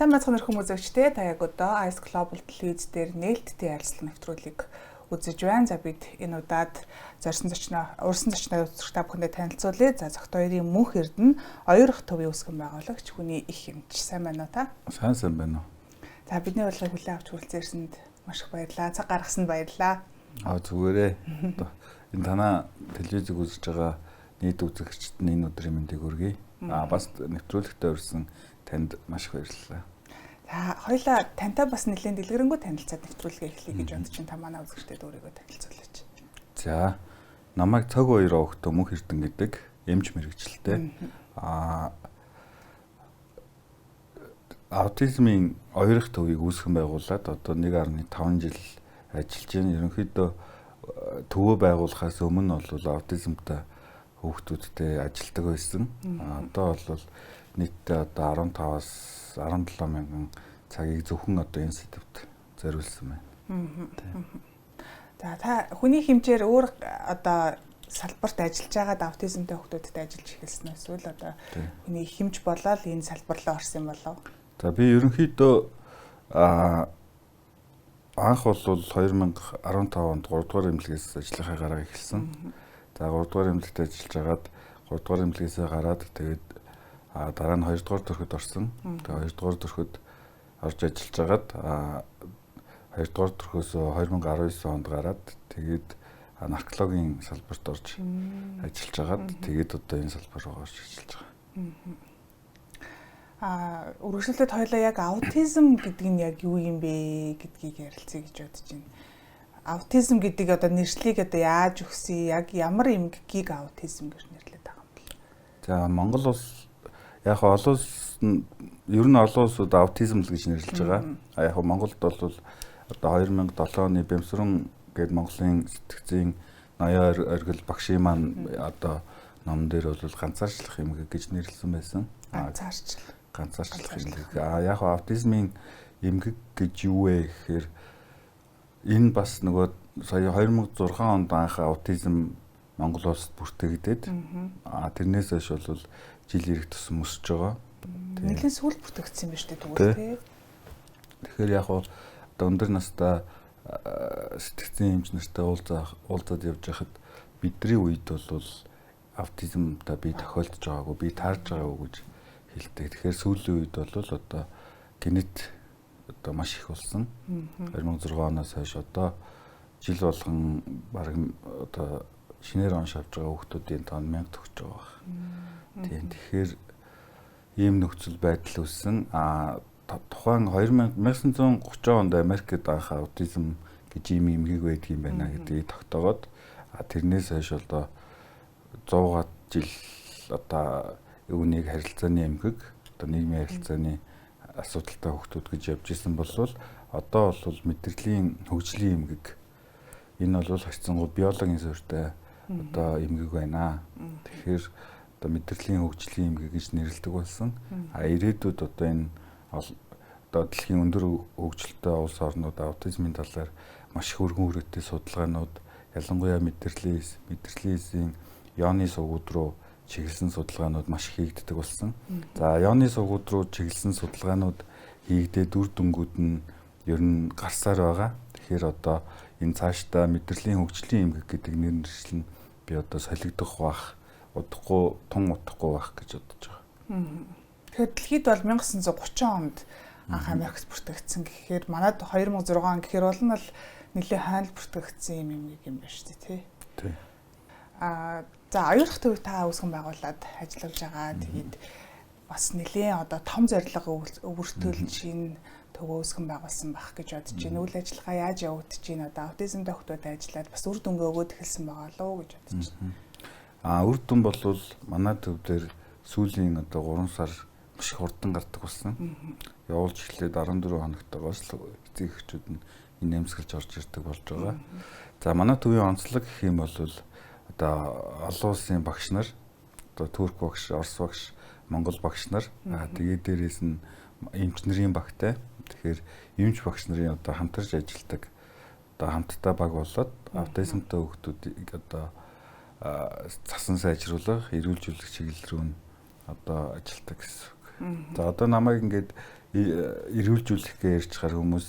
Сайн байцгаана уу хүмүүзэгчтэй, та яг одоо Ice Global телевиз дээр нээлттэй ярилцлага нэвтрүүлгийг үзэж байна. За бид энэ удаад зорьсон зочноо, урьсан зочноо үзэх та бүхэндээ танилцуулъя. За Зогт хоёрын Мөнх Эрдэнэ Оюурах төвийн үүсгэн байгуулагч, хүний их эмч. Сайн байна уу та? Сайн сайн байна уу? За, бидний урилгыг хүлээн авч хүрэлцэн ирсэнд маш их баярлалаа. Цаг гаргасанд баярлалаа. Аа, зүгээрээ. Энэ танаа телевизийг үзэж байгаа нийт үзэгчид нь энэ өдрийн мэндийг хүргэе. Аа, бас нэвтрүүлэгтээ урьсан танд маш их баярлалаа. За, хоёлаа тантай бас нэлээд дэлгэрэнгүй танилцаад нэвтрүүлгээ эхлэе гэж бодож чинь, та манай үзэгчдэд өөрийгөө танилцуулаач. За, намайг Цаг хоёр овогтой Мөнх Эрдэнэ гэдэг, эмч мэргэжилтэй. Аутизмын оёрох төвийг үүсгэн байгуулад одоо 1.5 жил ажиллаж байна. Ерөнхийдөө төвөө байгуулахаас өмнө бол аутизмтай хүүхдүүдтэй ажилладаг байсан. Одоо бол нийтдээ одоо 15-аас 17 мянган цагийг зөвхөн одоо энэ сэдэвт зориулсан байна. За, та хүний хэмжээр өөр одоо салбарт ажиллаж байгаад аутизмтай хүүхдүүдтэй ажиллаж эхэлсэн үү? Эсвэл одоо хүний хэмж болоод энэ салбар руу орсон юм болов? За, би ерөнхийдөө анх бол 2015 онд 3 дугаар эмнэлгээс ажиллахаа гараа эхэлсэн. За, 3 дугаар эмнэлэгт ажиллаж байгаад 3 дугаар эмнэлгээсээ гараад, тэгээд дараа нь 2 дугаар төрхөд орсон. Тэгээ 2 дугаар төрхөд орж ажиллаж байгаад 2 дугаар төрхөөс 2019 онд гараад, тэгээд наркологийн салбарт орж ажиллаж байгаад, тэгээд одоо энэ салбар руу орж ажиллаж байгаа. Үргэлжлүүлээд хоёлаа яг аутизм гэдэг нь яг юу юм бэ гэдгийг ярилцъя гэж бодож байна. Аутизм гэдэг одоо нэршлиг одоо яаж өгсөн, яг ямар эмгэгийг аутизм гэж нэрлэдэг байгаа юм бэ? За, Монгол улс яг олон улс нь, ер нь олон улсууд аутизм л гэж нэрлэж байгаа. А яг Монголд бол одоо 2007 оны Бямсрун гээд Монголын сэтгцийн ноён оргил багшийн маань одоо ном дээр бол ганцаарчлах эмгэг гэж нэрлэсэн байсан. Ганцаарчлах. Ганцаарчлах эмгэг. А яг аутизмын эмгэг гэж юу вэ гэхээр энэ бас нөгөө сая 2006 онд анх аутизм Монгол улсад бүртгэгдээд, тэрнээс хойш бол жил ирэх тусам өсөж байгаа. Нэлээд сүүл бүртгэгдсэн юм ба шүү дээ тэгвэл, тий. Тэгэхээр яг одоо өндөр настай сэтгцийн эмч нартай уулзаад явж байхад бидний үед бол аутизмтай би тохиолдож байгаагүй, би таарж байгаагүй гэж хэлдэг. Тэгэхээр сүүлийн үед бол одоо гэнэт одоо маш их болсон. 2006 оноос хойш одоо жил болгон бараг одоо шинээр онш авч байгаа хүүхдүүдийн тоон 1000 төгсөж байгаа байх. Тийм, тэгэхээр ийм нөхцөл байдал үүссэн. А тухайн 1930 онд Америкт анх аутизм гэж ийм эмгэг байдаг юм байна гэдгийг тогтоогоод, тэрнээс хойш одоо 100 жил одоо үүнийг харилцааны эмгэг, одоо нийгмийн харилцааны асуудалтай хүүхдүүд гэж явж исэн бол одоо бол мэдрэлийн хөгжлийн эмгэг, энэ бол харьцангуй биологийн суурьтай одоо эмгэг байна. Тэгэхээр одоо мэдрэлийн хөгжлийн эмгэг гэж нэрлэдэг болсон. А ирээдүйд одоо энэ одоо дэлхийн өндөр хөгжилтэй улс орнууд аутизмын талаар маш их өргөн хүрээтэй судалгаанууд, ялангуяа мэдрэлийн ёоны сугууд руу чиглэсэн судалгаанууд маш их хийгддэг болсон. За, ёоны сугууд руу чиглэсэн судалгаанууд хийгдээд үр дүнгууд нь ер нь гарсаар байгаа. Тэгэхээр одоо энэ цаашдаа мэдрэлийн хөгжлийн эмгэг гэдэг нэр нэршил нь би одоо солигдох бах, удахгүй, тун удахгүй байх гэж бодож байгаа. Тэгэхээр дэлхийд бол 1930 онд анх Америкт бүртгэгдсэн гэхээр манад 2006 он гэхээр бол нь нэлээд хойно бүртгэгдсэн юм эмгэг юм байна шүү дээ, тий. Тий. За, Оюурах төвийг та үүсгэн байгуулад ажиллаж байгаа. Тэгээд бас нэлээд одоо том зорилго өвөртөлж энэ төвөө үүсгэн байгуулсан байх гэж бодож байна. Үйл ажиллагаа яаж явагдаж байна? Одоо аутизмтай хүүхдүүдэд ажиллаад бас үр дүнгээ өгөөд эхэлсэн байгаа луу гэж бодож байна. Үр дүн бол манай төв дээр сүүлийн одоо 3 сар маш их хурдан гардаг болсон. Явуулж эхлээд 14 хоногтойгоос л эцэг эхчүүд нь энэ нэмсгэлж орж ирдэг болж байгаа. За, манай төвийн онцлог гэх юм бол одоо олон улсын багш нар, одоо турк багш, орос багш, монгол багш нар, тэгээд дээрээс нь эмч нарын багтай. Тэгэхээр эмч багш нарын одоо хамтарч ажилладаг, одоо хамтдаа баг болоод аутизмтай хүүхдүүдийг одоо цасан сайжруулах, эрүүлжүүлэх чиглэл рүү нь одоо ажилладаг гэсэн үг. За, одоо намайг ингээд эрүүлжүүлэх гэж ярьж хаар хүмүүс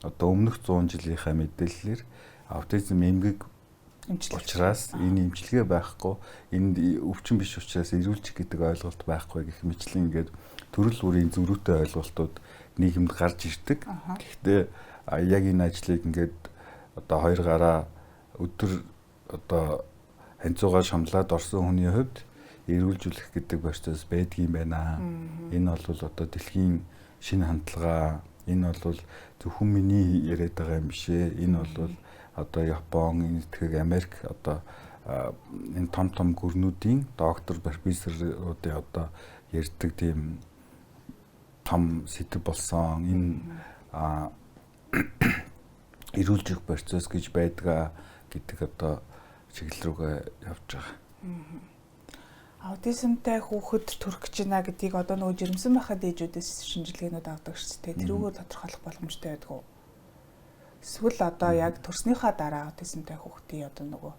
одоо өмнөх 100 жилийнхаа мэдээллээр аутизм эмгэг учраас энэ эмчилгээ байхгүй, энд өвчин биш учраас эрүүлчих гэдэг ойлголт байхгүй гэх мэтлэн ингээд төрөл бүрийн зөрүүтэй ойлголтууд нийгэмд гарч ирдэг. Гэхдээ яг энэ ажлыг ингээд одоо хоёр гараа өдөр одоо ханцуугаар шамлаад орсон хүний хувьд эрүүлжүүлэх гэдэг процесс байдгийн байна. Энэ бол одоо дэлхийн шинэ хандлага, энэ бол зөвхөн миний яриад байгаа юм биш ээ. Энэ бол одоо Япон, Энэтхэг, Америк одоо энэ том том гүрнүүдийн доктор, профессоруудын одоо ярьдаг тийм том сэдэв болсон. Энэ эрүүлж өгөх процесс гэж байдгаа гэдэг одоо чиглэл рүүгээ явж байгаа. Аутизмтай хүүхэд төрөх гэж байна гэдгийг одоо нөгөө жирэмсэн байхад ээжүүдээс шинжилгээнүүд авдаг шүү дээ. Тэрүүгээр тодорхойлох боломжтой байдаг уу? Эсвэл одоо яг төрснийхаа дараа аутизмтай хүүхдийн одоо нөгөө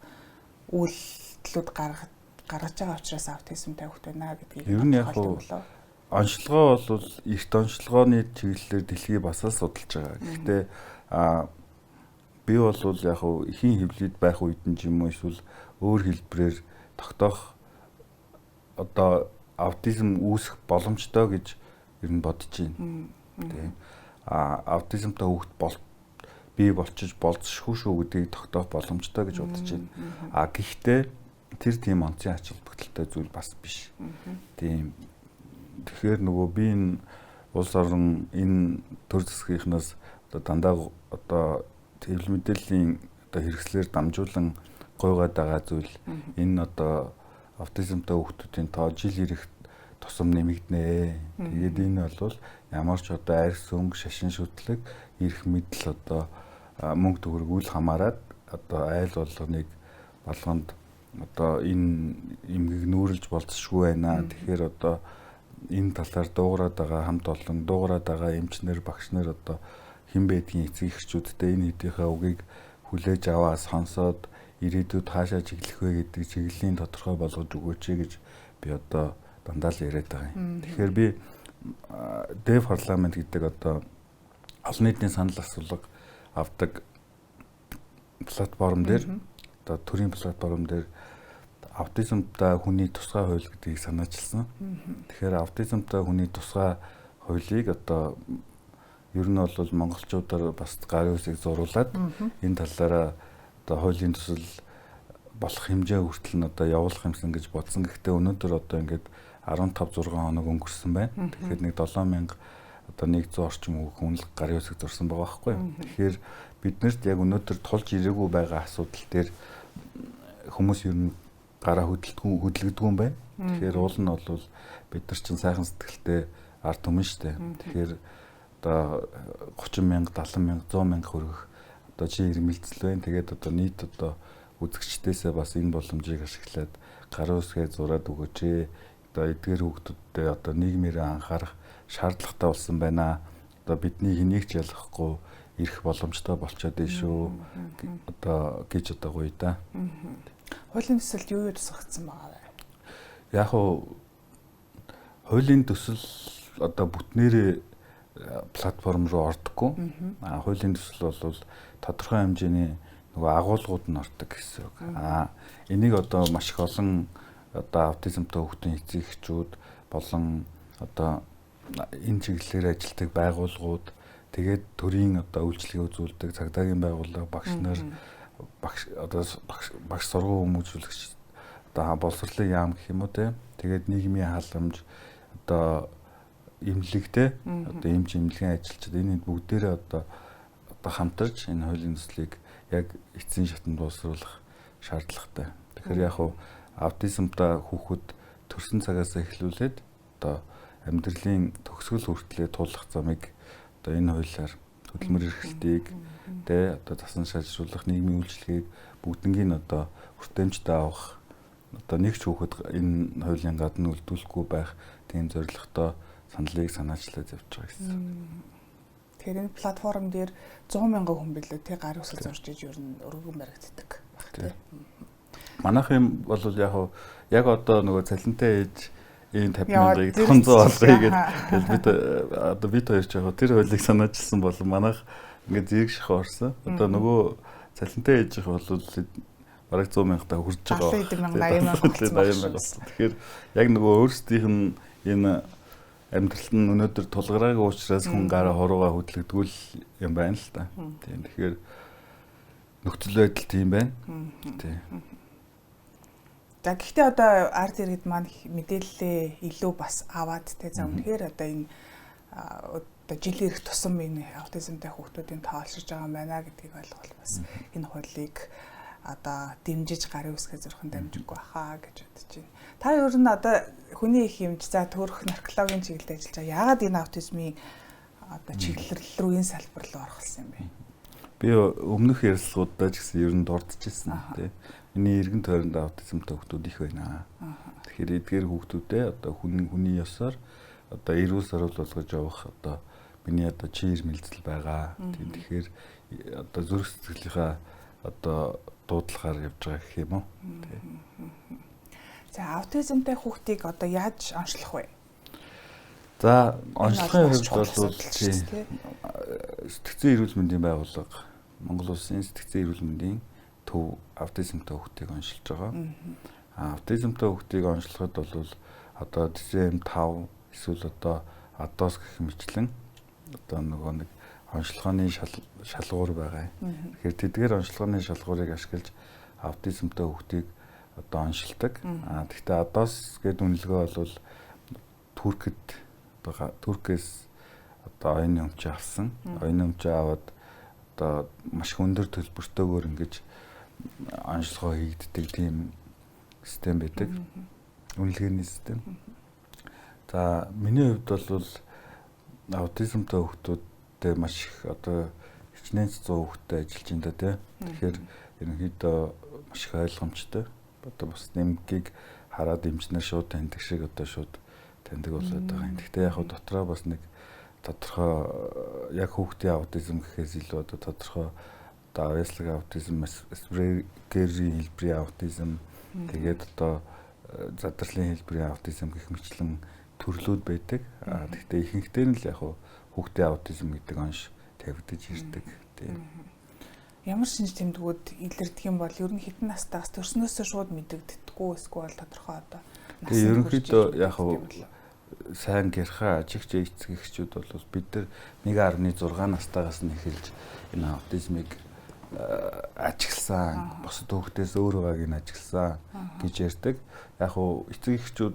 үйлдэлүүд гаргаж байгаа учраас аутизмтай хүүхэд байна гэдгийг ер нь яг онцлогоо бол эрт онцлогооны чиглэлээр дэлхий бас л судалж байгаа. Гэхдээ би бол яг эхийн хөвлөд байх үед нь ч юм уу эсвэл өөр хэлбэрээр тогтоох одоо аутизм үүсэх боломжтой гэж ер нь бодож байна. Тийм. Аутизмтай хүүхэд бол бий болчиж болцсохгүй шүү гэдгийг тогтоох боломжтой гэж бодож байна. Гэхдээ тэр тийм онцгийн ач холбогдолтой зүйл бас биш. Тийм. Тэгэхээр нөгөө би энэ улс орон энэ төр засгийнхнаас одоо дандаа одоо хэвлэл мэдээллийн одоо хэрэгслээр дамжуулан гуйгаад байгаа зүйл энэ одоо аутизмтай хүүхдүүдийн тоо жил ирэх тусам нэмэгдэнэ. Тэгээд энэ бол ямар ч одоо арьс өнгө, шашин шүтлэг, эрх мэдэл одоо мөнгө төгрөг үл хамааран одоо айл болгоныг болгонд одоо энэ эмгэг нүүрлж болцсошгүй байна. Тэгэхээр одоо энэ талаар дуугараад байгаа хамт олон дуугараад байгаа эмчнэр, багш нар одоо хэн байдгийн эцэг эхчүүдтэй энэ хэдийнхээ үгийг хүлээж аваа сонсоод ирээдүйд хаашаа чиглэх вэ гэдэг чиглэлийн тодорхой болгож өгөөч гэж би одоо дандаа л яриад байгаа юм. Тэгэхээр би Dev Parliament гэдэг одоо олон нийтийн санал асуулга авдаг платформ дээр одоо төрийн платформ дээр аутизмтай хүний тусгай хууль гэдгийг санаачилсан. Тэгэхээр аутизмтай хүний тусгай хуулийг одоо ер нь бол монголчуудаар бас гарын үсэг зуруулад энэ талаараа одоо хуулийн төсөл болох хэмжээ хүртэл нь одоо явуулах юмсан гэж бодсон. Гэхдээ өнөөдөр одоо ингээд 15 6 хоног өнгөрсөн байна. Тэгэхээр нэг 7000 одоо 100 орчим хүн л гарын үсэг зурсан байгаа байхгүй юу. Тэгэхээр биднэрт яг өнөөдөр тулж ирээгүй байгаа асуудал дээр хүмүүс ер нь гараа хөдөлгөдгүү юм байна. Тэгэхээр уул нь бол бид нар чинь сайхан сэтгэлтэй ард түмэн шүү дээ. Тэгэхээр одоо 30 мянга, 70 мянга, 100 мянга хүрэх одоо чи ирмэлцэл байна. Тэгээд одоо нийт одоо үзэгчдээсээ бас энэ боломжийг ашиглаад гарын үсгээ зураад өгөөч ээ. Одоо эдгээр хүүхдүүдтэй одоо нийгмээрээ анхаарах шаардлагатай болсон байна. Одоо бидний хэнийг ч ялахгүй ирэх боломжтой болчиход байна шүү. Одоо гэж одоо гоё да. Хуулийн төсөлд юу юу тусгагдсан байгаа вэ? Яг уу хуулийн төсөл одоо бүтнээрээ платформ руу ордоггүй. Хуулийн төсөл бол тодорхой хэмжээний нөгөө агуулгууд нь ордог гэсэн үг. Энийг одоо маш их олон одоо аутизмтай хүүхдийн эцэг эхчүүд болон одоо энэ чиглэлээр ажилладаг байгууллагууд, тэгээд төрийн одоо үйлчилгээ үзүүлдэг цагдаагийн байгууллага, багш нар, багш одоо багш сургууль хүмүүжүүлэгч одоо боловсролын яам гэх юм уу те. Тэгээд нийгмийн халамж одоо эмнэлэгтэй одоо эмч эмнэлгийн ажилчид энэ бүгдээрээ одоо хамтарч энэ хуулийн төслийг яг эцсийн шатанд боловсруулах шаардлагатай. Тэгэхээр яг хуу аутизмтай хүүхэд төрсэн цагаас эхлүүлээд одоо амьдралын төгсгөл хүртлээр туулах замыг одоо энэ хуулиар хөдөлмөр эрхлэлтийг тэ одоо засан шажруулах нийгмийн үйлчлэгийг бүгднгийн одоо хүртээмжтэй авах одоо нэг ч хүүхэд энэ хуулийн гадна үлдүүлэхгүй байх тийм зорилготой саналыг санаачлаад явж байгаа гэсэн. Тэгэхээр энэ платформ дээр 100 мянган хүн билүү тий гар үсэл зурж иж ер нь өргөн баригддаг байх тий. Манайх юм бол яг яг одоо нөгөө цалинтай ээж ийм 50 мянгыг 500 болгоё гэдэг. Тэгэл бид одоо бид хоёр ч яг тэр хуулийг санаачилсан болон манайх ингээд зэрэг шахуу орсон. Одоо нөгөө цалинтай ээж их бол бараг 100 мянгатаа хүрч байгаа. 70 мянга 80 мянга болсон. Тэгэхээр яг нөгөө өөрсдийнх нь энэ амьдралд нь өнөөдөр тулгараагүй учраас хүн гараа хуруугаа хөдлөгдгүүл юм байна л та. Тийм, тэгэхээр нөхцөл байдал тийм байна. Тийм. За, гэхдээ одоо ард иргэд маань мэдээллээ илүү бас аваад те, за үнэхээр одоо энэ одоо жил ирэх тусам энэ аутизмтай хүүхдүүдийн тоо олширж байгаа юм байна гэдгийг ойлгол бас энэ хуулийг одоо дэмжиж гарын үсгээ зурхан дамжихгүй баха гэж бодож байна. Та ер нь одоо хүний их хэмж, за төрөх наркологийн чиглэлд ажиллаж байгаа. Яагаад энэ аутизмын одоо чиглэл рүү, энэ салбар руу орохлсон юм бэ? Би өмнөх ярилцлагуудаа ч гэсэн ер нь дурдчихсан тий. Миний эргэн тойронд аутизмтай хүүхдүүд их байна. Тэгэхээр эдгээр хүүхдүүдээ одоо хүний ёсоор одоо эрүүл саруул болгож явах одоо миний одоо чиир мэлзэл байгаа. Тийм, тэгэхээр одоо зүрх сэтгэлийнхаа одоо дуудлагаар явж байгаа гэх юм уу. Тий. За, аутизмтай хүүхдийг одоо яаж онцлох вэ? За, онцлохын хувьд бол сэтгцэн эрүүл мэндийн байгууллага, Монгол Улсын сэтгцэн эрүүл мэндийн төв аутизмтай хүүхдийг онцолж байгаа. Аутизмтай хүүхдийг онцлоход бол одоо DSM-5 эсвэл одоо ADOS гэх мэтлэн одоо нөгөө нэг онцлогооны шалгуур байгаа. Тэгэхээр тэдгээр онцлогооны шалгуурыг ашиглаж аутизмтай хүүхдийг одоо онцолдог. Тэгэхдээ ADOS гэдэг үнэлгээ бол Туркэд одоо Туркээс одоо оюуны өмчөө авсан. Оюуны өмчөө аваад одоо маш их өндөр төлбөртөөгөөр ингэж онцлогоо хийгддэг тийм систем байдаг. Үнэлгээний систем. За, миний хувьд бол аутизмтай хүүхдүүдтэй маш их одоо хичнээн 100 хүүхдтэй ажиллаж байна да тий. Тэгэхээр ерөнхийдөө маш их ойлгомжтой. Одоо бас нэмгийг хараад эмчнэр шууд таньдаг шиг одоо шууд таньдаг болоод байгаа юм. Гэхдээ яг дотроо бас нэг тодорхой яг хүүхдийн аутизм гэхээс илүү одоо тодорхой одоо авьяаслаг аутизм, Asperger-ийн хэлбэрийн аутизм, тэгээд одоо задарлын хэлбэрийн аутизм гэх мэтлэн төрлүүд байдаг. Гэхдээ ихэнхдээ нь л яг хүүхдийн аутизм гэдэг онш тавигдаж ирдэг. Тийм. Ямар шинж тэмдгүүд илэрдэг юм бол ер нь хэдэн настайгаас төрснөөсөө шууд мэдэгддэггүй эсвэл тодорхой одоо Тэгээ ерөнхийдөө яг сайн гэрхаа ажигч эцэг эхчүүд бол бид нар 1.6 настайгаас нь эхэлж энэ аутизмыг ажигласан, бусад хүүхдээс өөр байгааг нь ажигласан гэж ярьдаг. Яг хуу эцэг эхчүүд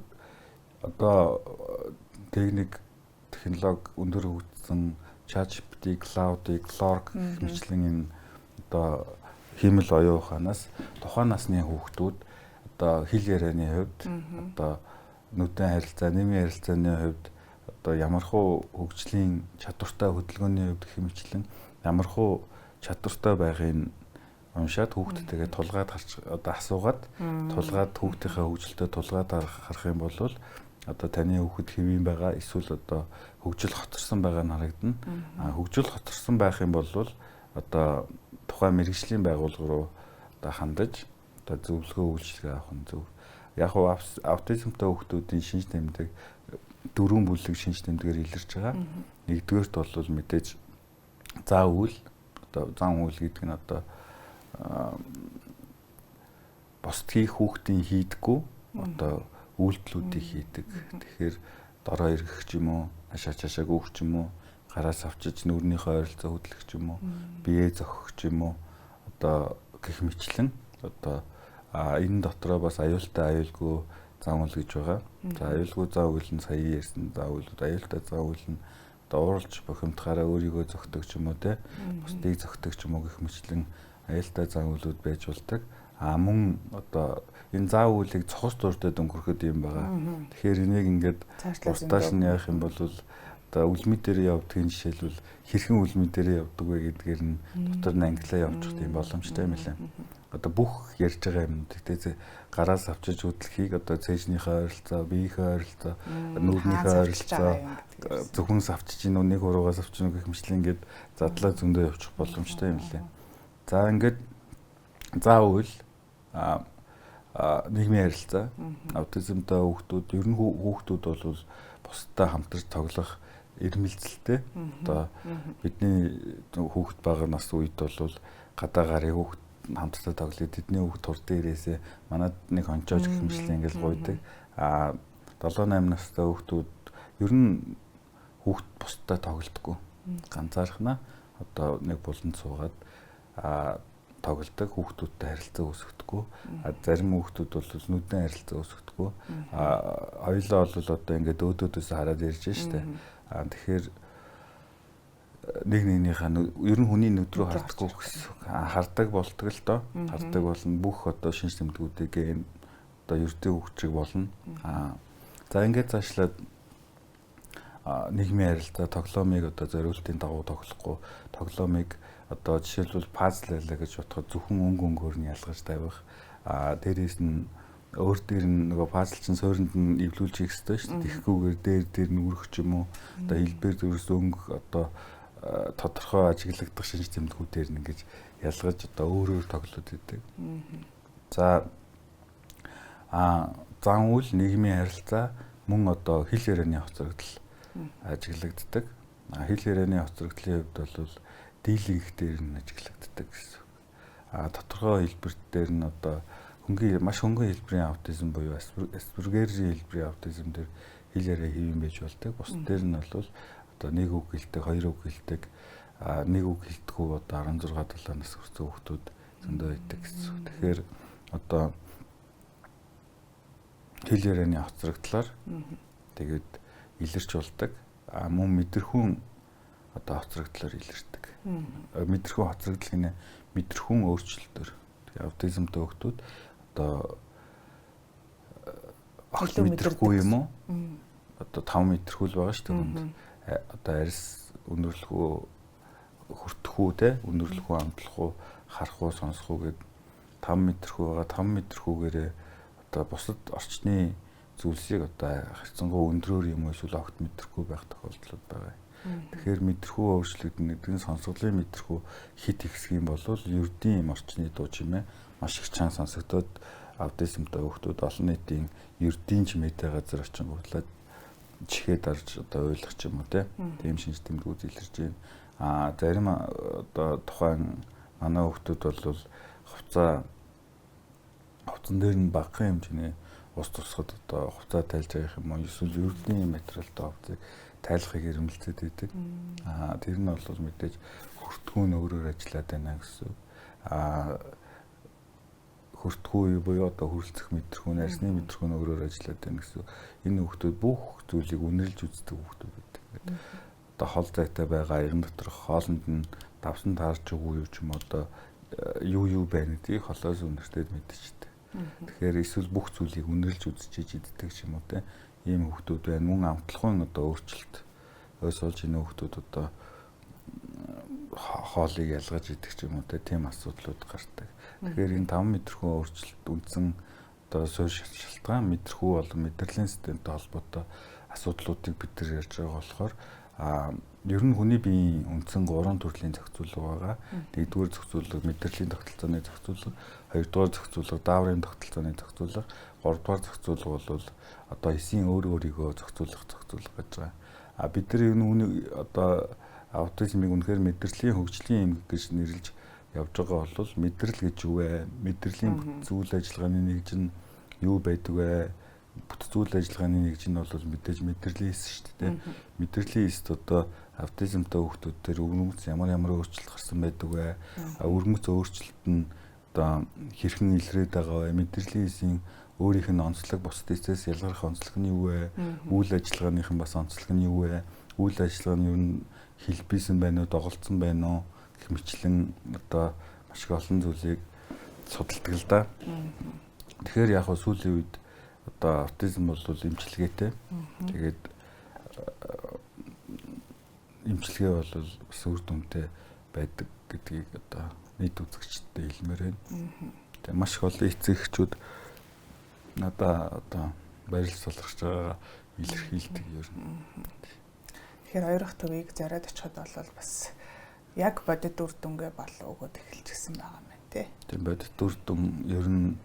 одоо техник, технологи өндөр хөгжсөн ChatGPT, Cloud, Clerk мэтчлэн энэ одоо хиймэл оюун ухаанаас тухайн насны хүүхдүүд одоо хэл ярианы хувьд, одоо нүдэн харилцаа, нийгмийн харилцааны хувьд одоо ямархуу хөгжлийн чадвартай, хөдөлгөөний хувьд гэх мэтчлэн ямархуу чадвартай байгааг уншаад хүүхдтэйгээ тулгаад харч одоо асуугаад тулгаад хүүхдийнхээ хөгжилтөд тулгаад харах юм бол одоо таны хүүхэд хэвийн байгаа эсвэл одоо хөгжил хоцорсон байгаа нь харагдана. Хөгжил хоцорсон байх юм бол одоо тухайн мэргэжлийн байгууллага руу одоо хандаж одоо зөвлөгөө үйлчилгээ авах нь зөв. Яг уу аутизмтай хүүхдүүдийн шинж тэмдэг дөрвөн бүлэг шинж тэмдгээр илэрч байгаа. Нэгдүгээрт бол мэдээж заа үйл, одоо зан үйл гэдэг нь одоо бусд хийх хүүхдийн хийдэггүй одоо үйлдэлүүдийг хийдэг. Тэгэхээр дороо эргэх ч юм уу, хашаа чашаа гүйх ч юм уу, гараас авчиж нүрнийхээ ойролцоо хөдлөх ч юм уу, бие зохих ч юм уу, одоо гэх мэтлэн одоо энэ дотроо бас аюултай, аюулгүй зан үйл гэж байгаа. За, аюулгүй зан үйл нь сая ярьсан зан үйлүүд, аюултай зан үйл нь одоо ууралж бохимдохаараа өөрийгөө зохидог ч юм уу те, бусдыг зохидог ч юм уу гэх мэтлэн аюултай зан үйлүүд байж болдог. А мөн одоо энэ зан үйлийг цохос дуртай өнгөрөхөд юм байгаа. Тэгэхээр энийг ингээд уртааш нь яах юм бол одоо үлми дээр явдгийн жишээлбэл хэрхэн үлми дээр явдаг вэ гэдгээр нь дотор нь англиа явчих тийм боломжтой юм лээ. Одоо бүх ярьж байгаа юм. Тэгтээ гараас авчиж хөдлөхийг одоо цээжнийхээ ойролцоо, биеийнхээ ойролцоо, нүүрнийхээ ойролцоо зөвхөн савчиж гин үү, нэг хуруугаас авчиж гэх мэтлэн ингээд задлаа зөндөө явчих боломжтой юм лээ. За, ингээд заа үйл Нийгмийн харилцаа. Аутизмтай хүүхдүүд, ер нь хүүхдүүд бол бусдад хамтарч тоглох эрмэлзэлтэй. Одоо бидний хүүхд бага нас үед бол гадаа гарын хүүхд хамтдаа тоглоё. Тэдний хүүхд тур дээрээсээ манад нэг хончоож гэх мэтлэн ингээл гуйдаг. 7 8 настай хүүхдүүд ер нь хүүхд бусдад тоглодоггүй. Ганцаархнаа одоо нэг буланд суугаад тоглодог, хүүхдүүдтэй харилцаа үүсгэдэггүй. Зарим хүүхдүүд бол нүдэн харилцаа үүсгэдэггүй. Хоёулаа бол одоо ингээд өөдөөдөөс хараад ярьж штэ. Тэгэхээр нэг нэгнийхээ ер нь хүний нүд рүү хардаггүй гэсэн. Хардаг болдог л доо. Хардаг болно. Бүх одоо шинж тэмдгүүдийг одоо ердийн хөгжиг болно. За ингээд цаашлаад нийгмийн харилцаа, тоглоомыг одоо зориултын дагуу тоглохгүй, тоглоомыг одоо жишээлбэл пазл байлаа гэж бодоход зөвхөн өнгө өнгөөр нь ялгаж тавих. Дээрээс нь өөр дээр нь нөгөө пазл чинь суурьнд нь эвлүүлж хийх ёстой шүү дээ. Тэгэхгүйгээр дээр дээр нь үрэх ч юм уу. Одоо хэлбэр зүрс өнгө одоо тодорхой ажиглагдах шинж тэмдгүүдээр нь ингэж ялгаж одоо өөр өөр тоглоод идэг. За зан үйл, нийгмийн харилцаа, мөн одоо хэл ярианы хоцрогдол ажиглагддаг. Хэл ярианы хоцрогдлын хувьд бол дийлэнх дээр нь ажиглагддаг гэсэн. Тодорхой хэлбэр дээр нь одоо хөнгөн маш хөнгөн хэлбэрийн аутизм буюу Аспергерийн хэлбэрийн аутизм дээр хэл яриа хэв юм байж болдог. Бус дээр нь бол одоо нэг үг хэлдэг, хоёр үг хэлдэг, нэг үг хэлдэггүй одоо 16 7 нас хүрсэн хүүхдүүд зөндөө байдаг гэсэн. Тэгэхээр одоо хэл ярианы хоцрогдлоор тэгээд илэрч болдог. Мөн мэдрэхүүн одоо хоцрогдлоор илэрдэг. Мэдрэхүүн хоцрогдол гинэ мэдрэхүүн өөрчлөлтөөр. Тэгээ аутизмтай хүүхдүүд одоо огт мэдрэхгүй юм уу? Одоо 5 мэдрэхүү л байгаа шүү дээ хүнд. Одоо арьс өндөрлөх үү, хүртэх үү те, өндөрлөх үү, амтлах уу, харах уу, сонсох уу гэд 5 мэдрэхүү байгаа. 5 мэдрэхүүгээрээ одоо бусад орчны зүйлсийг одоо харьцангуй өндрөөр юм уу эсвэл огт мэдрэхгүй байх тохиолдлууд байгаа. Тэгэхээр мэдрэхүү өөрчлөгдөн гэдэг нь сонсголын мэдрэхүү хит ихсэх юм бол ердийн юм орчны дуу чимээ маш их чанга сонсогдоод аутизмтай хүүхдүүд олон нийтийн ердийн чимээтэй газар очингуудлаа чихээ дарж одоо ойлгох ч юм уу тийм шинж тэмдгүүд илэрч байна. Зарим одоо тухайн манай хүүхдүүд бол хувцан дээр нь багахан хэмжээний ус тусахад одоо хувцаа тайлж байгаа юм уу эсвэл ердийн материалтай хувцыг тайлахыг эрмэлзээд байдаг. Тэр нь бол мэдээж хүртгүүн өөрөөр ажиллаад байна гэсэн. Хүртгүү буюу одоо хүрэлцэх мэдрэхүүн, арьсны мэдрэхүүн өөрөөр ажиллаад байна гэсэн. Энэ хүүхдүүд бүх зүйлийг үнэрлж үздэг хүүхдүүд байдаг. Ингээд одоо хол зайтай байгаа аяган доторх хоолнд нь давсан таарч үгүй юу ч юм одоо юу юу байна гэдгийг холоос үнэртэй мэдчихдэг. Тэгэхээр эсвэл бүх зүйлийг үнэрлж үзчихэж иддэг ч юм уу те. Ийм хүүхдүүд байна. Мөн амтлахын одоо өөрчлөлт ой суулж энэ хүүхдүүд одоо хоолыг ялгаж идэх ч юм уу те, тийм асуудлууд гардаг. Тэгэхээр энэ 5 мэдрэхүү өөрчлөлт үндсэн одоо суурь шалтгаан мэдрэхүү болон мэдрэлийн системтэй холбоотой асуудлуудыг бид нар ярьж байгаа болохоор ер нь хүний биеийн үндсэн 3 төрлийн зохицуулга байгаа. Нэгдүгээр зохицуулга мэдрэлийн тогтолцооны зохицуулга, хоёрдугаар зохицуулга дааврын тогтолцооны зохицуулга, гуравдугаар зохицуулга бол одоо эсийн өөр өөрийгөө зохицуулах зохицуулга гэж байгаа. Бид нар ер нь үний одоо аутизмыг үнэхээр мэдрэлийн хөгжлийн эмгэг гэж нэрлэж явж байгаа бол мэдрэл гэж юу вэ? Мэдрэлийн бүтц үйл ажиллагааны нэгж нь юу байдаг вэ? Бүтц үйл ажиллагааны нэгж нь бол мэдээж мэдрэлийн эс шүү дээ. Мэдрэлийн эст одоо аутизмтай хүүхдүүд дээр өвөрмөц ямар ямар өөрчлөлт гарсан байдаг вэ? Өвөрмөц өөрчлөлт нь одоо хэрхэн илрээд байгаа вэ? Мэдрэлийн эсийн өөрийнх нь онцлог бусад эсээс ялгарх онцлог нь юу вэ? Үйл ажиллагааных нь бас онцлог нь юу вэ? Үйл ажиллагаа нь ер нь хэлбийсэн байна уу, доголдсон байна уу гэх мэтлэн одоо маш их олон зүйлийг судалдаг л да. Тэгэхээр яг хөө сүүлийн үед одоо аутизм бол эмчилгээтэй. Тэгээд эмчилгээ бол бас үр дүнтэй байдаг гэдгийг одоо нийт үзэгчдэд хэлмээр байна. Тэгээ маш их олон эцэг эхчүүд надаа одоо баярлал солгож байгаагаа илэрхийлдэг ер нь. Тэгэхээр хоёр дахь төвийг зориод очиход бол бас яг бодит үр дүнгээ болов өгөөд эхэлчихсэн байгаа юм байна тий. Тийм, бодит үр дүн ер нь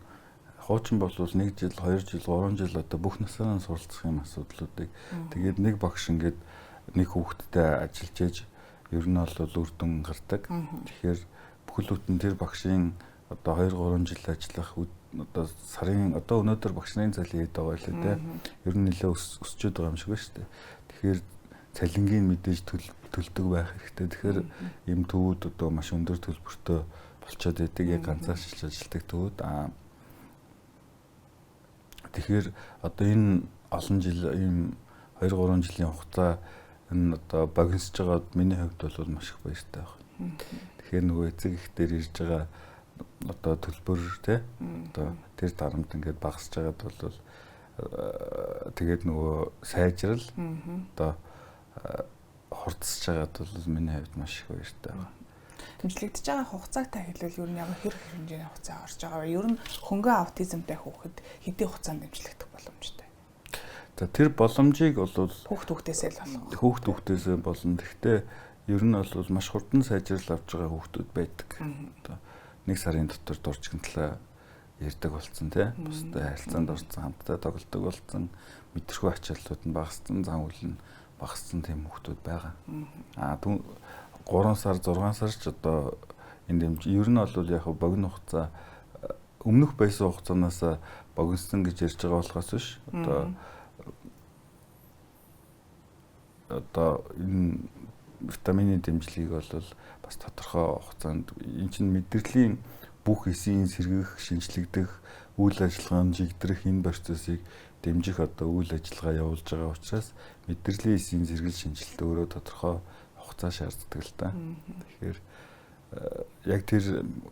Хуучин бол 1 жил, 2 жил, 3 жил одоо бүх насаараа суралцах юм асуудлуудыг тэгээд нэг багш ингээд нэг хүүхэдтэй ажиллаж ээж ер нь бол үр дүн гардаг. Тэгэхээр бүхэл бүтэн тэр багшийн одоо 2 3 жил ажиллах одоо сарын одоо өнөөдөр багш нарын цалин хэд байгаа лээ те. Ер нь нэлээ өсчөөд байгаа юм шиг байна шүү дээ. Тэгэхээр цалингийн мэдээж төлдөг байх хэрэгтэй. Тэгэхээр ийм төвүүд одоо маш өндөр төлбөртэй болчоод байдаг. Яг ганцаарчилж ажилладаг төвүүд. Аа тэгэхээр одоо энэ олон жил ийм 2 3 жилийн хугацаа энэ одоо богиносж байгаад миний хувьд бол маш их баяртай байна. Тэгэхээр нөгөө эцэг их дээр ирж байгаа одоо төлбөр те одоо тэр дарамт ингээд багасж байгаад бол тэгээд нөгөө сайжрал одоо хурдсаж байгаад бол миний хувьд маш их баяртай байна. Дэмжлэгдэж байгаа хугацааг та хэлбэл ер нь ямар хэр хэмжээний хугацаа орж байгаа вэ? Ер нь хөнгөн аутизмтай хүүхэд хэдийн хугацаанд дэмжлэгдэх боломжтой? За тэр боломжийг бол хүүхд хүүхдээсээ л болох. Хүүхд хүүхдээсээ болно. Гэхдээ ер нь бол маш хурдан сайжрал авч байгаа хүүхдүүд байдаг. Одоо нэг сарын дотор дурчгантлаа ярьдаг болсон тий. Бусдад харилцаанд орсон, хамтдаа тоглодог болсон, мэдрэхүй ачааллууд нь багассан, зан үйл нь багассан тийм хүүхдүүд байгаа. Аа 3 сар, 6 сар ч одоо энэ дэмж ер нь бол яг богино хугацаа өмнөх байсан хугацаанаас богиносон гэж ярьж байгаа болохоос биш. Одоо энэ витамины дэмжлэгийг бол бас тодорхой хугацаанд эн чинь мэдрэлийн бүх эсийн сэргэх, шинжлэгдэх, үйл ажиллагаанд жигдрэх энэ процессыг дэмжих одоо үйл ажиллагаа явуулж байгаа учраас мэдрэлийн эсийн сэргэл шинжилэлт өөрөө тодорхой хугацаа шаарддаг л та. Тэгэхээр яг тэр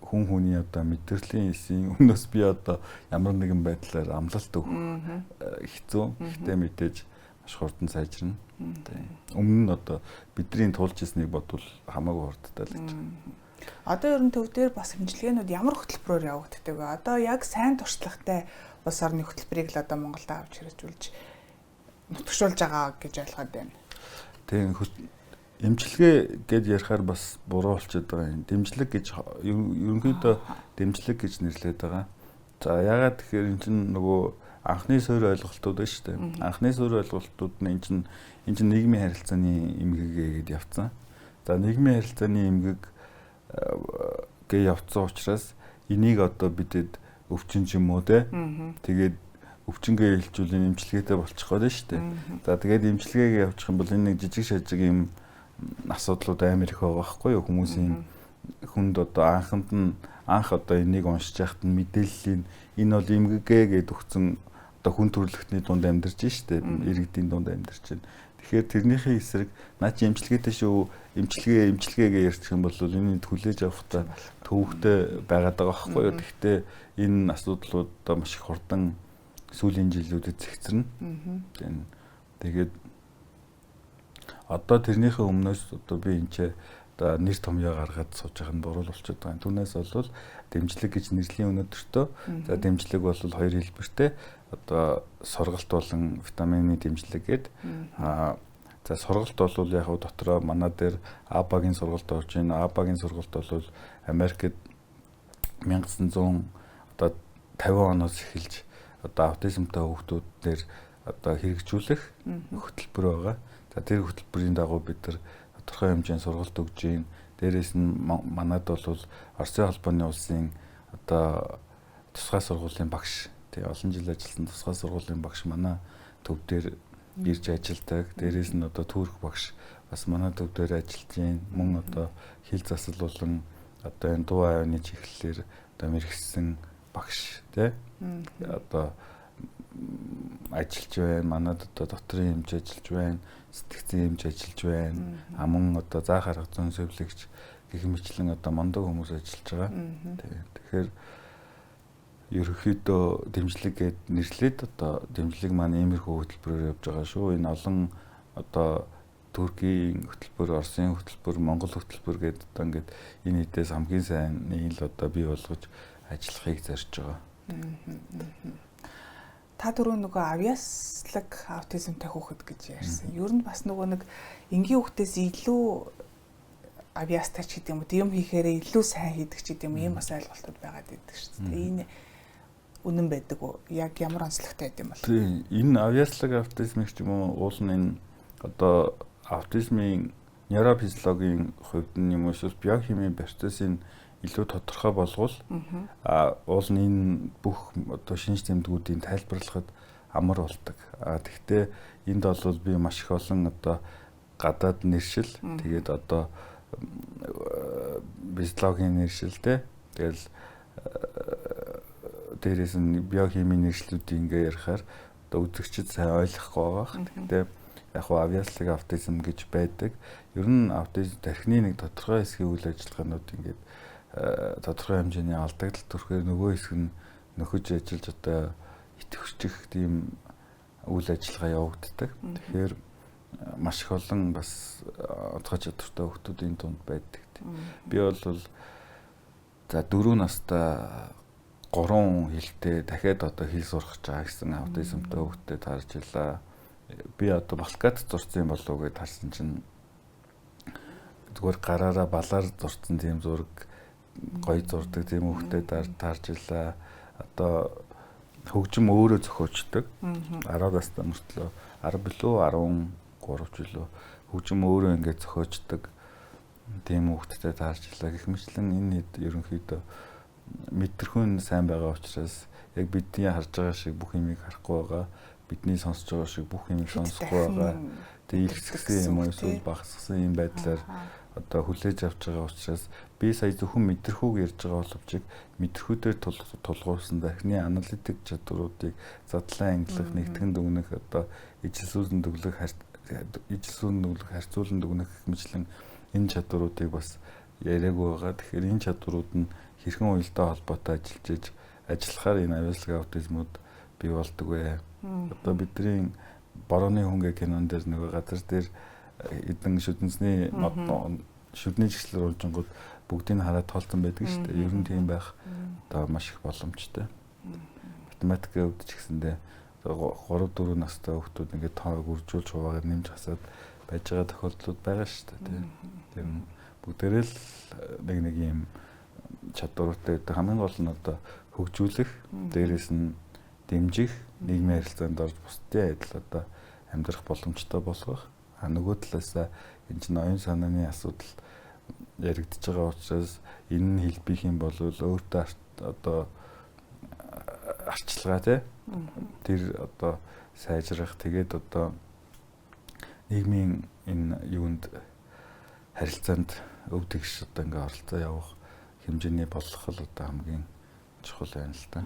хүн хүний одоо мэдрэлийн эсийн өмнөөс би одоо ямар нэгэн байдлаар амлалт өгөх хэцүү. Гэхдээ мэдээж маш хурдан сайжирна. Өмнө нь одоо бидний туулж ирснийг бодвол хамаагүй хурдтай л гэж. Одоо ер нь төв дээр бас хэмжилгээнүүд ямар хөтөлбөрөөр явагддаг вэ? Одоо яг сайн туршлагатай улс орны хөтөлбөрийг л одоо Монголд авч хэрэгжүүлж нутагшуулж байгаа гэж ойлгоод байна. Тийм, эмчилгээ гэж ярихаар бас буруу болчиход байгаа юм. Дэмжлэг гэж ерөнхийдөө дэмжлэг гэж нэрлэдэг байгаа. За яагаад тэгэхээр эн чинь нөгөө анхны суурь ойлголтууд байна шүү дээ. Анхны суурь ойлголтууд нь эн чинь нийгмийн харилцааны эмгэгээ гэдээ явцсан. За нийгмийн харилцааны эмгэг гээ явцсан учраас энийг одоо бидэд өвчин ч юм уу те. Тэгээд өвчнгээ хэлжүүл эмчилгээтэй болчих гээд шүү дээ. За тэгээд эмчилгээгээ явуучих юм бол энэ нэг жижиг шажиг юм асуудлууд амар их байгаа байхгүй юу? Хүмүүсийн хүнд одоо анханд нь анх одоо энийг уншиж яхад нь мэдээллийн энэ бол эмгэгээ гэдээ өгсөн одоо хүн төрөлхтний дунд амьдарч штэ, иргэдийн дунд амьдарч байна. Тэгэхээр тэрнийхээ эсрэг наа чи эмчилгээтэй шүү, эмчилгээ эмчилгээгээ ярьчих юм бол энэ хүлээж авахдаа төвөгтэй байгаад байгаа байхгүй юу? Тэгэхдээ энэ асуудлууд одоо маш их хурдан сүүлийн жилүүдэд зэгцэрнэ. Тэгээд одоо тэрнийхээ өмнөөс одоо би энэ ч одоо нэр томьёо гаргаад сууж байгаа нь буруу болчиход байгаа. Түүнээс бол дэмжлэг гэж нэрлэлийн өнөөдөртөө. За дэмжлэг бол хоёр хэлбэртэй. Одоо сургалт болон витамины дэмжлэг гээд. За сургалт бол яг хав дотроо манай дээр АБА-гийн сургалт орж байна. АБА-гийн сургалт бол Америкт 1900 одоо 50 оноос эхэлж одоо аутизмтай хүүхдүүд дээр одоо хэрэгжүүлэх хөтөлбөр байгаа. За тэр хөтөлбөрийн дагуу бид нар тодорхой хэмжээний сургалт өгж байна. Дээрээс нь манад бол Оросын холбооны улсын одоо тусгай сургуулийн багш, тий олон жил ажилласан тусгай сургуулийн багш манай төв дээр ирж ажилладаг. Дээрээс нь одоо турк багш бас манай төв дээр ажиллаж байна. Мөн одоо хил засал болон одоо энэ дуу аавны чиглэлээр одоо мэргэжсэн багш тий одоо ажиллаж байна. Манад одоо дотрын эмч ажиллаж байна, сэтгцэн эмч ажиллаж байна. А мөн одоо заах арга зүйн зөвлөгч гэх мэтлэн одоо мундаг хүмүүс ажиллаж байгаа. Тэгэхээр ерөнхийдөө дэмжлэг гэд нэрлээд одоо дэмжлэг маань иймэрхүү хөтөлбөрөөр явж байгаа шүү. Энэ олон одоо Туркийн хөтөлбөр, Оросын хөтөлбөр, Монгол хөтөлбөр гэдэг одоо ингээд энэ хэдээс хамгийн сайн нэг л одоо бий болгож ажиллахыг зорж байгаа. Та түрүү нөгөө авьяаслаг аутизмтай хүүхэд гэж ярьсан. Ер нь бас нөгөө нэг энгийн хүүхдээс илүү авьяастай ч гэдэг юм уу, юм хийхээрээ илүү сайн хийдэг ч гэдэг юм ийм бас ойлголтууд байгаад байдаг шүү дээ. Энэ үнэн байдаг уу? Яг ямар онцлогтой байд юм бол? Тийм, энэ авьяаслаг аутизм ч юм уу уул нь энэ одоо аутизмын нейрофизиологийн хувьд нь юм уу эсвэл биохимийн процессын илүү тодорхой болгол уул нь энэ бүх одоо шинж тэмдгүүдийн тайлбарлахад амар болдог. Тэгвэл энд бол би маш их олон одоо гадаад нэршил, тэгээд одоо физиологийн нэршил те, тэгэл дээрээс нь биохимийн нэршлүүдийг ингээ ярихаар одоо үзэгчид сайн ойлгохгүй байгаа. Тэгвэл яг хуу авьяаслаг аутизм гэж байдаг. Ер нь аутизм тархины нэг тодорхой хэсгийн үйл ажиллагаанууд ингээд тодорхой хэмжээний алдагдал төрөхөөр нөгөө хэсэг нь нөхөж ажиллаж одоо идэвхжих тийм үйл ажиллагаа явагддаг. Тэгэхээр маш их олон бас онцгой чадвартай хүмүүсийн дунд байдаг. Би бол за 4 настай 3 хэлтэй дахиад одоо хэл сурах гэж байгаа гэсэн аутизмтай хүүхдтэй таарч илаа. Би одоо Балкат зурсан юм болов уу гэж харсан чинь зүгээр гараараа балаар зурсан тийм зураг гоё зурдаг тийм хүүхдтэй таарч илаа. Одоо хөгжим өөрөө зохиочдөг. 10 настай мөртлөө 10 билүү 13 ч билүү хөгжим өөрөө ингээд зохиочдөг тийм хүүхдтэй таарч илаа. Гэх мэтлэн энэ ерөнхийдөө мэдрэхүйн сайн байгаа учраас яг бидний харж байгаа шиг бүх юмыг харахгүй байгаа, бидний сонсож байгаа шиг бүх юмыг сонсохгүй байгаа. Тэгээ илгэсгсэн юм уу эсвэл багасгасан юм байдлаар одоо хүлээж авч байгаа учраас би сая зөвхөн мэдрэхүйг ярьж байгаа боловч мэдрэхүй дээр тулгуурсан дахны аналитик чадваруудыг задлан ангилах, нэгтгэн дүгнэх, одоо ижилсүүлэн дүгнэх, харьцуулан дүгнэх гэх мэтлэн энэ чадваруудыг бас яриаггүй байгаа. Тэгэхээр энэ чадварууд нь хэрхэн уялдаа холбоотой ажиллаж ажиллахаар энэ авьяаслаг аутизмууд бий болдог вэ? Одоо бидний Борооны хүн гэх кинон дээр нөгөө газар дээр эдэн шүдэнсний шүдний чиглэлээр унжингууд бүгдийг хараад тоолцсон байдаг шүү дээ. Ер нь тийм байх одоо маш их боломжтой. Математикийн хувьд ч гэсэндээ 3 4 настай хүүхдүүд ингээд тоог үржүүлж хуваагаар нэмж хасаад байж байгаа тохиолдлууд байгаа шүү дээ. Тэр нь бүгдээрээ л нэг нэг юм чадвартай байдаг. Хамгийн гол нь одоо хөгжүүлэх, дээрээс нь дэмжих, нийгмийн харилцаанд орж бусдын адил одоо амьдрах боломжтой болгох. А нөгөө талаас энэ чинь оюун санааны асуудал яригдж байгаа учраас энэ нь хэлбэх юм бол өөртөө одоо арчилгаа тий тэр одоо сайжрах, тэгээд одоо нийгмийн энэ юунд харилцаанд өв тэгш одоо ингээ оролцоо явах хэмжээний болох л одоо хамгийн чухал байна л та.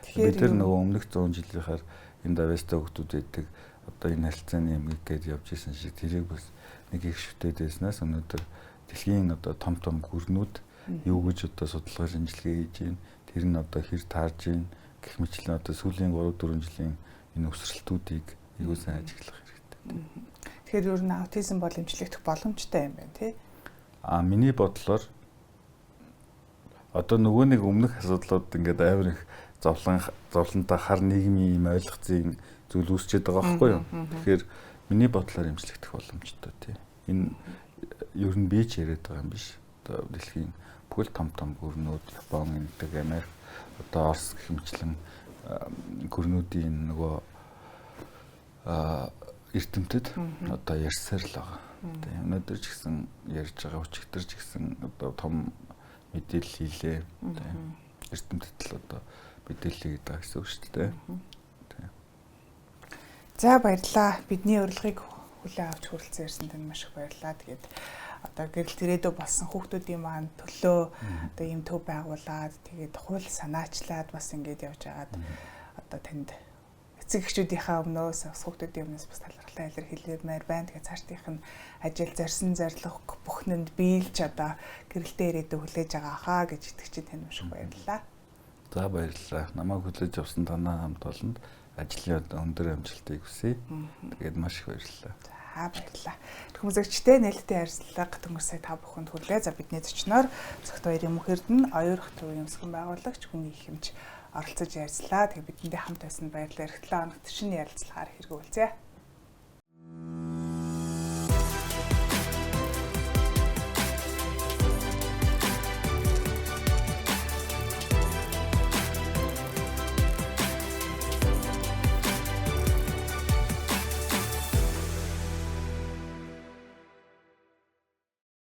Тэгэхээр бид нар нөгөө өмнөх 100 жилийнхаар энэ давьяастай хүмүүс байдаг одоо энэ харилцааны эмгэг гэж явж исэн шиг тэрийг бас нэг их шүтээд байснаас өнөөдөр дэлхийн одоо том том гүрнүүд юу гэж одоо судалгаа шинжилгээ хийж байна, тэр нь одоо хэр таарж байна гэх мэтлэн одоо сүүлийн 3-4 жилийн энэ өсрэлтүүдийг аягүй сайн ажиглах хэрэгтэй. Тэгэхээр ер нь аутизм бол эмчлэгдэх боломжтой юм байна тий? А миний бодлоор одоо нөгөө нэг өмнөх асуудлууд ингээд амар их зовлонтой хар нийгмийн юм ойлгоцсон зүйл үүсчихэд байгаа байхгүй юу? Тэгэхээр миний бодлоор эмчлэгдэх боломжтой тий. Энэ ер нь би ч яриад байгаа юм биш. Одоо дэлхийн бүхэл том том гүрнүүд, Япон, Энэтхэг, Америк, одоо Орос гэх мэтлэн гүрнүүдийн нөгөө эрдэмтэд одоо ярьсаар л байгаа. Тэгээ өнөөдөр ч гэсэн ярьж байгаа, өчигдөр ч гэсэн одоо том мэдээлэл хийлээ. Эрдэмтэд л одоо мэдээлэл хийгээд байгаа гэсэн үг шүү дээ. За баярлалаа. Бидний урилгыг хүлээн авч хүрэлцэн ирсэн танд маш их баярлалаа. Тэгээд одоо гэрэл ирээдүй болсон хүүхдүүдийн маань төлөө одоо ийм төв байгуулад тэгээд хууль санаачлаад бас ингэж явж байгаад одоо танд эцэг эхчүүдийнхээ өмнөөс бас хүүхдүүдийн өмнөөс бас талархлаа илэрхийлмээр байна. Тэгээд цаашдынх нь ажил зорьсон зорилго бүхнэнд биелж одоо гэрэлтэй ирээдүй хүлээж байгаа хаа гэж итгэж танд маш их баярлалаа. За баярлалаа. Намайг хүлээж авсан танай хамт олонд ажлын өндөр амжилтыг хүсье. Тэгээд маш их баярлалаа. За баярлалаа. Хүмүүзэгчтэй нээлттэй ярилцлага дөнгөж сая та бүхэнд хүрлээ. За бидний зочноор Цогт баярын мөнх эрдэнэ оюурах төвийн өмсгөн байгуулагч хүний их хэмж оролцож ярилцлаа. Тэгээд бидэнтэй хамт байсан баярлалаа. Эх 7 хоногт шинэ ярилцлагаар хэрэгүүлзээ.